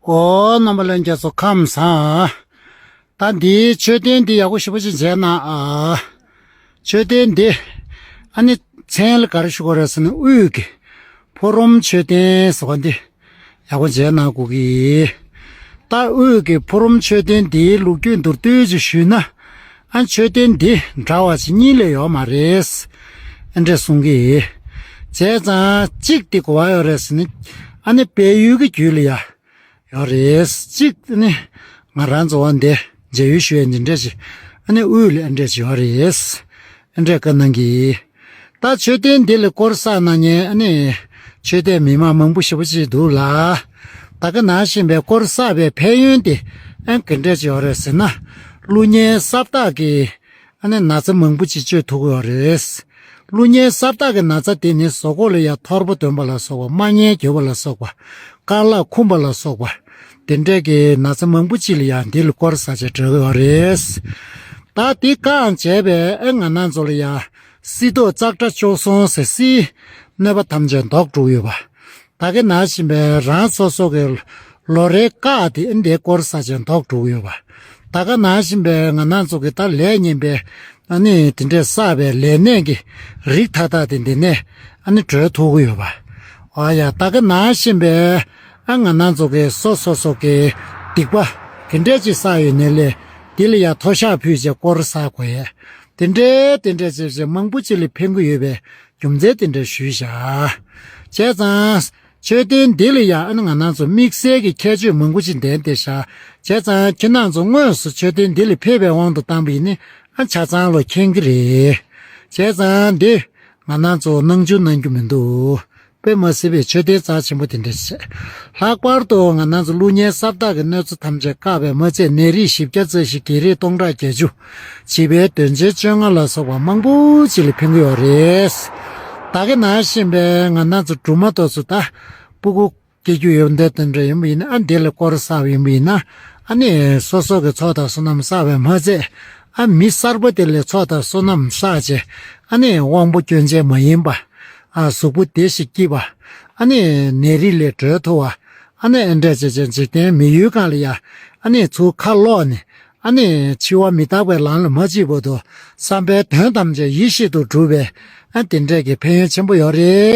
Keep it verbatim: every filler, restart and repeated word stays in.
ཨོ། རྣམ་པ་ལྷན་རྒྱས་ཚོ་ཁམས་བཟང་། ད་འདིའི་མཆོད་རྟེན་འདི་ཡག་པོ་ཞེ་པོ་ཅིག་མཇལ་གནང་ཨ། མཆོད་རྟེན་འདི་ཨ་ནི་མཚན་ལ་ག་རེ་ཞུ་དགོས་རེད་ཟེར་ན། དབུས་ཀྱི་ཕོ་རོམ་མཆོད་རྟེན་ཟེར་བ་འདི་ཡག་པོ་མཇལ་གནང་དགོས་ཀྱི། ད་དབུས་ཀྱི་ཕོ་རོམ་མཆོད་རྟེན་འདིའི་ལོ་རྒྱུས་མདོར་བསྡུས་ཅིག་ཞུས་ན། ཨ། མཆོད་རྟེན་འདི་འདྲ་བ་ཅིག་གཉིས་ལས་ཡོད་མ་རེད། ཨ་འདྲས་གསུང་གི། བྱས་ཙང་གཅིག་འདི་ག་པར་ཡོད་རེད་ཟེར་ན། ཨ་ནི་སྦས་ཡུལ་གྱི་རྒྱུད་ལ་ཡ་ཡོད་རེད། གཅིག་ནི་ང་རང་ཚོ་བ་འདི་མཇལ་ཡུལ་ཞུ་ཡ་འདི་འདྲས་ཅིག་ཨ་ནི་དབུས་ལ་ཨ་འདྲས་ཅིག་ཡོད་རེད། ཨ་འདྲས་བཀའ་གནང་གི། ད་མཆོད་རྟེན་འདི་ལ་སྐོར་བསགས་གནང་མཁན་ཨ་ནི་ཆོས་དད་མི་མང་མང་པོ་ཞེ་པོ་ཅིག་འདུག་ལ། ད་ག་ནང་བཞིན་པའི་སྐོར་བསགས་པའི་ཕན་ཡོན་དེ་ཨ་ག་འདྲས་ཅིག་ཡོད་རེད་ཟེར་ན། ཀླུ་གཉན་ས་བདག་གི་ཨ་ནི་ན་ཚ་མང་པོ་ཅིག་བཅོས་ཐུབ་ཀྱི་ཡོད་རེད། ཀླུ་གཉན་ས་བདག་གི་ན་ཚ་དེ་ནི་གཟུགས་པོ་ལ་ཡང་ཐོར་བུ་འདོན་པ་ལ་སོགས་པ། རྨ་གཉན་རྒྱུ་བ་ལ་སོགས་པ། རྐང་ལག་འཁུམས་པ་ལ་སོགས་པ། དེ་འདྲས་ཀྱི་ན་ཚ་མང་པོ་ཅིག་ལ་ཡང་འདི་ལ་སྐོར་བསགས་བྱས་འགྲོ་གི་ཡོད་རེད། ད་འདི་བཀག་བྱས་པས་ཨེ་ང་རང་ཚོ་ལ་ཡང་སྲིད་ཏོག་ཙཀྲ་བཅུ་གསུམ་ཟེར་སྲིད་གནོད་པ་ཐམས་ཅད་ཟློག་འགྲོ་གི་ཡོད་པ། ད་ག་ནང་བཞིན་པའི་རང་སོ་སོ་གི་ལོ་རེའི་བཀག་དེ་ཨེ་འདི་སྐོར་བསགས་བྱས་ཟློག་འགྲོ་གི་ཡོད་པ། ད་ག་ནང་བཞིན་པའི་ང་རང་ཚོ་གི་ད་ལས་ངན་པའི་ཨ་ནི་དེ་འདྲས་བསགས་པའི་ལས་གནས་ཀྱི་རིགས་མཐའ་དག་དེ་འདི་ནས་ཨ་ནི་གྲོལ་ཐུབ་ཀྱི་ཡོད་པ། ཨོ་ཡ། ད་ག་ནང་བཞིན་པའི་ཨ་ང་རང་ཚོ་གི་སོ་སོ་སོ་གི་སྡིག་པ་དེ་འདྲས་ཅིག་བསགས་ཡོད་ནའི་ལས་འདི་ལ་ཡང་མཐོལ་བཤགས་ཕུལ་བྱས་སྐོར་བསགས་དགོས་ཡས། དེ་འདྲས་དེ་འདྲས་བྱས་བྱས་མང་པོ་ཅིག་ལ་ཕན་གྱི་ཡོད་པའི་རྒྱུ་མཚན་དེ་འདྲས་ཞུས་བཞག་བྱས་ཙང་། མཆོད་རྟེན་འདི་ལ་ཡང་ཨ་ནི་ང་རང་ཚོ་དམིགས་བསལ་གྱི་ཁྱད་ཆོས་མང་པོ་ཅིག་ལྡན་ཏེ་བཞག་བྱས་ཙང་ཁྱེད་རང་ཚོ་དངོས་སུ་མཆོད་རྟེན་འདི་ལ་ཕེབས་པའི་དབང་དུ་བཏང་པ་ཡིན་ན་ཨ་ཆ་ཚང་ལོ་མཁྱེན་གྱི་རེད། བྱས་ཙང་འདི་ང་རང་ཚོ་སྣང་ཆུང་གནང་རྒྱུ་མི་འདུག་དཔེ་མ་སྲིད་པའི་མཆོད་རྟེན་རྩ་ཆེན་པོ་དེ་འདྲ་ཞིག་ལྷག་པར་དུ་ང་རང་ཚོ་ཀླུ་གཉན་ས་བདག་གི་གནོད་འཚེ་ཐམས་ཅད་བཀག་པས་མ་ཚད་ནད་རིགས་བཞི་བརྒྱ་རྩ་བཞི། བགེགས་རིགས་སྟོང་ཕྲག་བརྒྱད་ཅུ། བྱིས་པའི་གདོན་ཆེན་བཅོ་ལྔ་ལ་སོགས་པ་མང་པོ་ཅིག་ལ་ཕན་གྱི་ཡོད་རེད། ད་ག་ནང་བཞིན་པའི་ང་རང་ཚོ་སྦྲུམ་མ་དེ་ཚོ་ད་སྤུ་གུ་སྐྱེ་རྒྱུ་ཡོད་འདི་དེ་འདྲ་ཡིན་པ་ཡིན་ན་ཨ་འདི་ལ་སྐོར་བསགས་པ་ཡིན་པ་ཡིན་ན་ཨ་ནི་སོ་སོ་གི་ཚོགས་དང་བསོད་ནམས་བསགས་པས་མ་ཚད་ཨ་མི་གསར་པ་དེ་ལ་ཚོགས་དང་བསོད་ནམས་བསགས་བྱས་ཨ་ནི་དབང་པོ་སྐྱོན་ཅན་མ་ཡིན་པ། ཨ་གཟུགས་པོ་བདེ་ཞིང་སྐྱིད་པ། ཨ་ནི་ནད་རིགས་ལས་གྲོལ་ཐུབ་པ། ཨ་ནི་ཨེ་འདྲས་བྱས་བྱས་འཇིག་རྟེན་མི་ཡུལ་གང་ལ་ཡ་ཨ་ནི་ཚུར་ཁ་ལོག་ནས་ཨ་ནི་འཆི་བ་མི་རྟག་པའི་ལམ་ལ་མ་ཅིག་བར་དུ་བསམ་པའི་དོན་ཐམས་ཅད་ཡིད་བཞིན་དུ་འགྲུབ་པའི་ཨ་དེ་འདྲས་ཀྱི་ཕན་ཡོན་ཆེན་པོ་ཡོད་རེད།